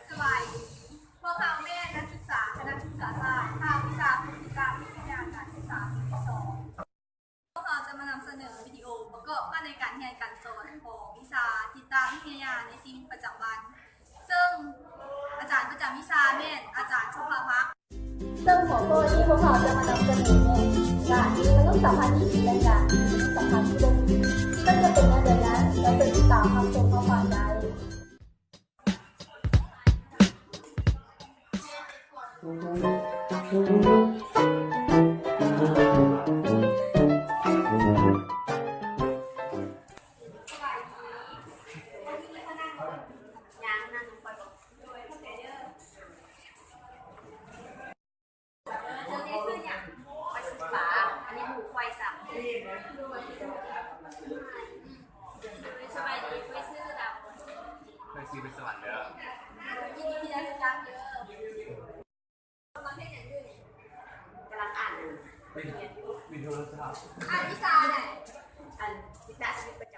ສະບາຍດີ ພວກເຮົາແມ່ນນັກສຶກສາຄະນະສຶກສາສາດ ພາກວິຊາພວກກິດຕາວິທະຍາການສຶກສາປີທີສອງ. ພວກເຮົາຈະມານຳສະເໜີວິດີໂອປະກອບກັນໃນການຮຽນການສອນຂອງວິຊາຈິດຕະວິທະຍາໃນຊີວິດປະຈຳວັນ ເຊິ່ງອາຈານປະຈຳວິຊາແມ່ນອາຈານສຸພາພັກ. ເຊິ່ງຫົວຂໍ້ທີ່ພວກເຮົາຈະມານຳສະເໜີແມ່ນ ການມີມະນຸດສຳພັນທີ່ດີ ແລະ ການມີມະນຸດສຳພັນທີ່ບໍ່ດີ ເຊິ່ງຈະເປັນແນວໃດນັ້ນ ກໍເຊີນຕິດຕາມຮັບຊົມພ້ອມກັນໄດ້. ເຈົ້າຊື່ຫຍັງ? ຂ້ອຍຊື່ປາ ອັນນີ້ໝູ່ຂ້ອຍຊ້ຳ. ສະບາຍດີ ຂ້ອຍຊື່ດຳ. ຂ້ອຍຊື່ໄພສະຫວັນເດີ. ຍິນດີທີ່ໄດ້ຮູ້ຈັກເດີ. ກຳລັງເຮັດຫຍັງຢູ່ນີ້? ກຳລັງອ່ານ ເປັນ ເປັນໂທລະສັບ. ອ່ານວິຊາໃດ? ອັນ ວິຊາຊີວິດປະ